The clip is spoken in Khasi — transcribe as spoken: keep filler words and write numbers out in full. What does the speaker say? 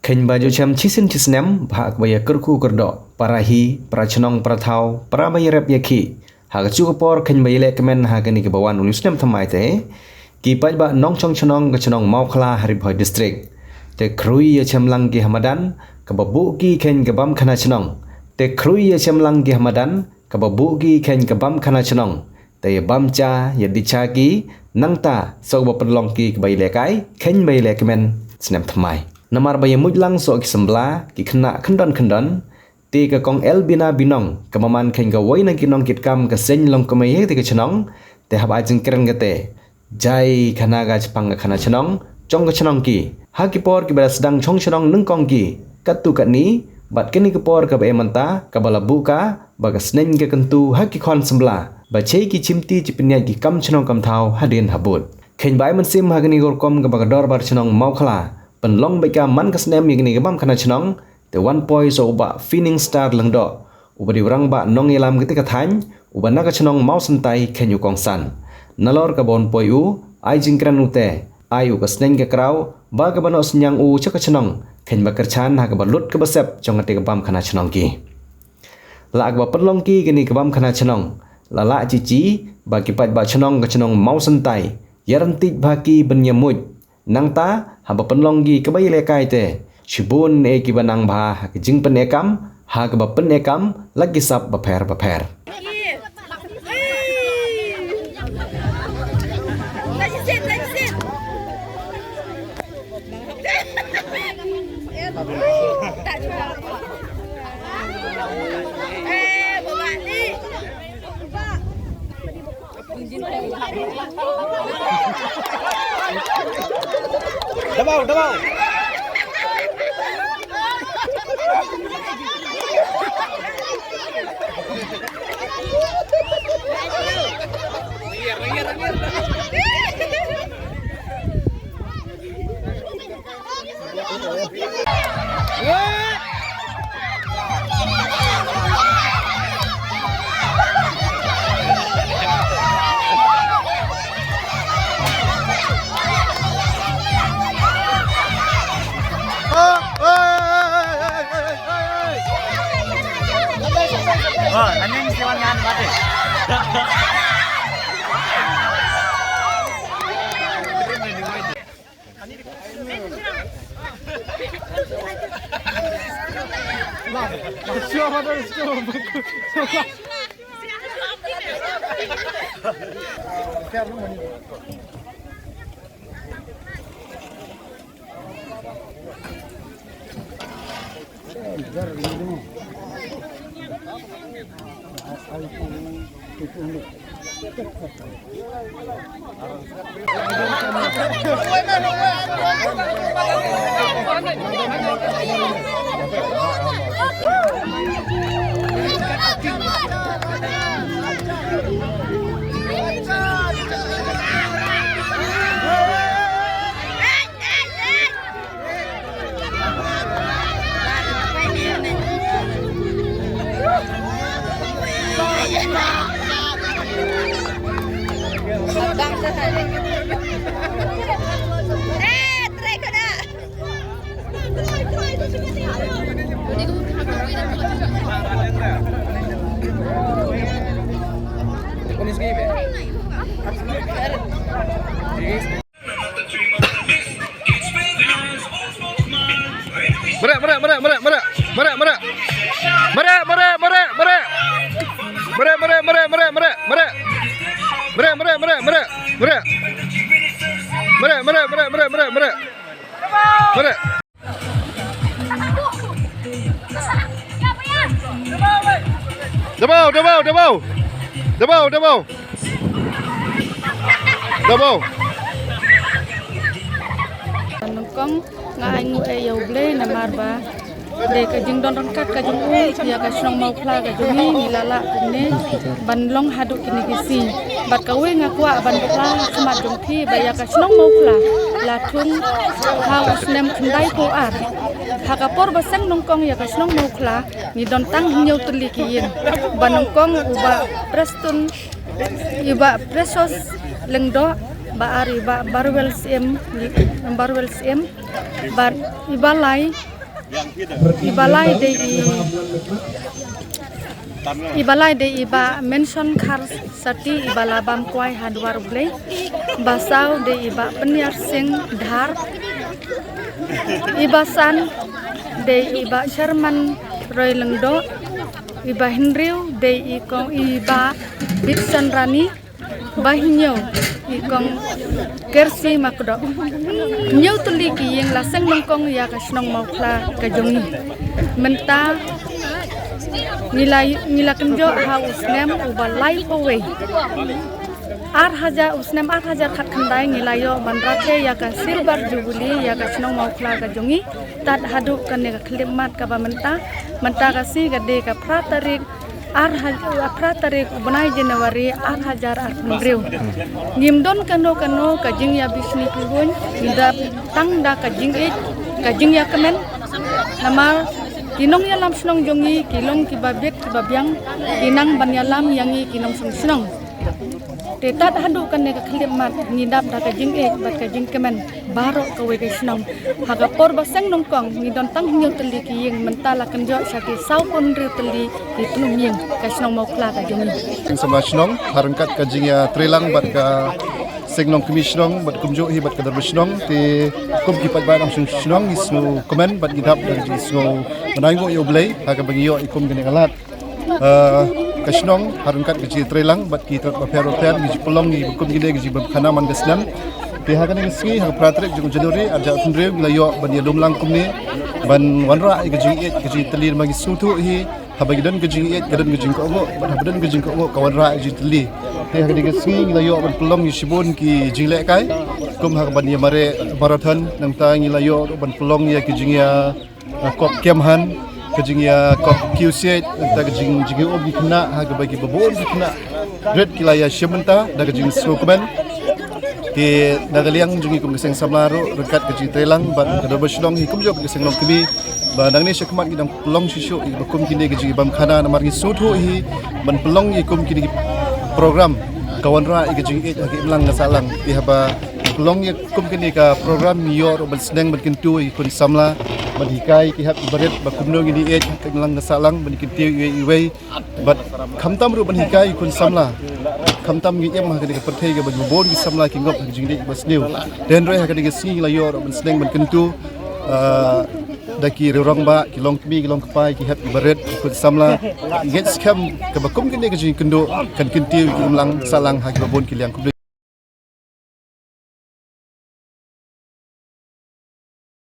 Kheiñ ba ju shem shisien shisnem, bad ha kaba ïa kyrkhu kyrdoh, para hi, para chnong, para thaw, para ba ïarep ïakhih. Ha kajuh ka por kheiñ ba ïaleh kmen ha kane kaba wan u snem thymmai te, ki paidbah nongshong shnong ka chnong Mawkhla ha Ri Bhoi District. Te khrui ïa shem lang ki ha madan, kaba buh ki kheiñ ka bam khana chnong. Te khrui ïa shem lang ki ha madan, kaba buh ki kheiñ ka bam khana chnong. Te ïa bam cha, ïa di cha ki, nangta, sa kaba pynlong ki kaba ïalehkai, kheiñ ba ïaleh kmen, snem thymmai. Namar ba ïa mut lang sa ki sembla, ki khynnah khyndon khyndon, te ka kong Elbina Binong, kaba man kheiñ kawei na ki nongkitkam ka seng longkmie ïa te ka chnong, te hap ai jingkren kata. Jai khana ka chapang ka khana chnong, jong ka chnong ki. Ha ki por kiba la sdang shong shnong nyngkong ki. Katto katne, bad kane ka por kaba ïa mynta, kaba la buh ka, ba ka sneng ka kyntu ha ki khon sembla. Ba chei ki chimti chi pynïaid ki kam chnong kam thaw hadien habud. Kheiñ ba ai mynsiem ha kane ka rukom kaba ka dorbar chnong Mawkhla. Pynlong bad ka man ka snem ïa kane ka bam khana chnong, te wan poi sa u bah Fining Star Lyngdoh. Uba dei u rangbah nongïalam kata ka thaiñ, uba na ka chnong Mawsyntai kheiñ u kongsan. Nalor kaba wan poi u, ai jingkren u te, ai u ka sneng ka kraw, ba kaba noh synñiang u sha ka chnong, kheiñ ba kyrchan ha kaba lut kaba sep jong kata ka bam khana chnong ki. La kaba pynlong ki kane ka bam khana chnong, la lah chi chi, ba ki paidbah chnong ka chnong Mawsyntai, ïa ryntih bha ki ban ïa mut, nangta, haba pynlong ki kaba ïalehkai te. Shibun eh kiba nang bha, ha ka jingpynïakam, ha kaba pynïakam, la ki sap bapher bapher. Dabau, dabau. Oh, nanging siwan ngan mati. Mrek, mrek, mrek, mrek, mrek. Mrek, mrek, mrek, mrek, mrek. Mrek, mrek, mrek, mrek, mrek, mrek. Mrek. Mrek, mrek, mrek, mrek, mrek. Mrek, mrek, mrek, mrek, mrek, mrek. Mrek. Dabau, dabau, dabau. Dabau, dabau. Dabau. Nyngkong nga ai nguh ïa U Blei namar ba dei ka jingdon ryngkat ka jong u ïa ka shnong Mawkhla ka jong ngi, ngi la lah kumne ban long haduh kine ki sngi. Bad kawei nga kwah ban phla ha khmat jong phi ba ïa ka shnong Mawkhla la thung ha u snem khyndai phew ar. Ha ka por ba seng nyngkong ïa ka shnong Mawkhla ngi don tang hynñiew tylli ki ïing. Ba nyngkong u Bah Preston, i Bah Precious Lyngdoh, ba ar i Bah Barwel Syiem, Barwel Syiem, bad i Bah Lai, Iba lai dei i, iba lai dei i Bah Mention Khar Sati, iba la bam kwai ha dwar U Blei. Ba saw dei i Bah Pyniar Singh Dhar. Iba san dei i Bah Sherman Roy Lyngdoh. Iba hynriew dei i kong i Bah Bitson Rani. Ba hynñiew i kong Kersi Makdoh. Hynñiew tylli ki ïing la seng nyngkong ïa ka shnong Mawkhla ka jong ngi. Mynta ngi la, ngi la kynjoh ha u snem uba laiphew wei. Ar hajar, u snem ar hajar khatkhyndai ngi la ïoh ban rakhe ïa ka Silver Jubilee ïa ka shnong Mawkhla ka jong ngi. Tad haduh kane ka khyllipmat kaba mynta, mynta ka sngi ka dei ka phra tarik, ar hajar, phra tarik u bnai January ar hajar arphew hynriew. Ngim don kano kano ka jingïabishni pyrshah, ngi dap tang da ka jingïeit, ka jingïakmen. Namar ki nongïalam shnong jong ngi ki long kiba bit kiba biang, ki nang ban ïalam ïa ngi ki nongshong shnong. Te tad haduh kane ka khyllipmat ngi dap da ka jingïeit bad ka jingkmen baroh kawei ka shnong. Ha ka por ba seng nyngkong ngi don tang hynñiew tylli ki ïing, mynta la kynjoh sha ki sawphew hynriew tylli ki tnum ïing ka shnong Mawkhla ka jong ngi. Seng samla shnong, ha ryngkat ka jingïatreilang bad ka seng nongkmie shnong bad kumjuh hi bad ka dorbar shnong, te kum ki paidbah nongshong shnong ngi sngewkmen bad ngi dap da ka jingsngew bnai nguh ïa U Blei ha kaba ngi ïoh ïa kum kine ki lad. Ah, ka shnong ha ryngkat ka jingtreilang bad ki tnat bapher bapher ngi ju pynlong ïa ki kum kine ki jingbymkhana man ka snem. Te ha kane ka sngi ha ka phra tarik jong u January arhajar arphew hynriew ngi la ïoh ban ïalum lang kumne ban wanrah ïa ka jingïeit ka jingtylli namar ngi sngewthuh hi haba ngi don ka jingïeit ka don ka jingkohnguh bad haba don ka jingkohnguh ka wanrah ïa ka jingtylli. Te ha kane ka sngi ngi la ïoh ban pynlong ïa shibun ki jinglehkai kum ha kaba ïa mareh marathon, nangta ngi la ïoh ban pynlong ïa ki jingïa ah, kop kem han, ka jingïa kop kiew siej, nangta ka jing, jingïa um ki khynnah ha kaba kiba bun ki khynnah rit ki la ïa shim mynta da ka jingsngewkmen. Te na ka liang jong ngi kum ka seng samla ruh ryngkat ka jingtreilang bad ka dorbar shnong hi kumjuh ka seng nongkmie ba nangne shakhmat ngi dang pynlong shisha ïa ba kum kine ka jingbymkhana namar ngi sngewthuh hi ban pynlong ïa kum kine ki program ka wanrah ïa ka jingïeit ha ka imlang ka sahlang. Te haba pynlong ïa kum kane ka program ngi ïoh ruh ban sneng ban kyntu ïa ki khun samla ban hikai ki hep ki barit ba kumno ngin ïeit ha ka imlang ka sahlang ban kyntu iwei iwei bad khamtam ruh ban hikai ki khun samla. Khamtam ngi im ha kane ka pyrthei kaba bun ki samla ki ngop ha ka jingdih ba sniew. Te hynrei ha kane ka sngi ngi la ïoh ruh ban sneng ban kyntu, ah, da ki rangbah, ki longkmie, ki longkpa, ki hep ki barit, ki khun samla, ki ngeit skhem kaba kum kane ka jingkynduh kan kyntu ïa ka imlang sahlang ha kiba bun ki liang.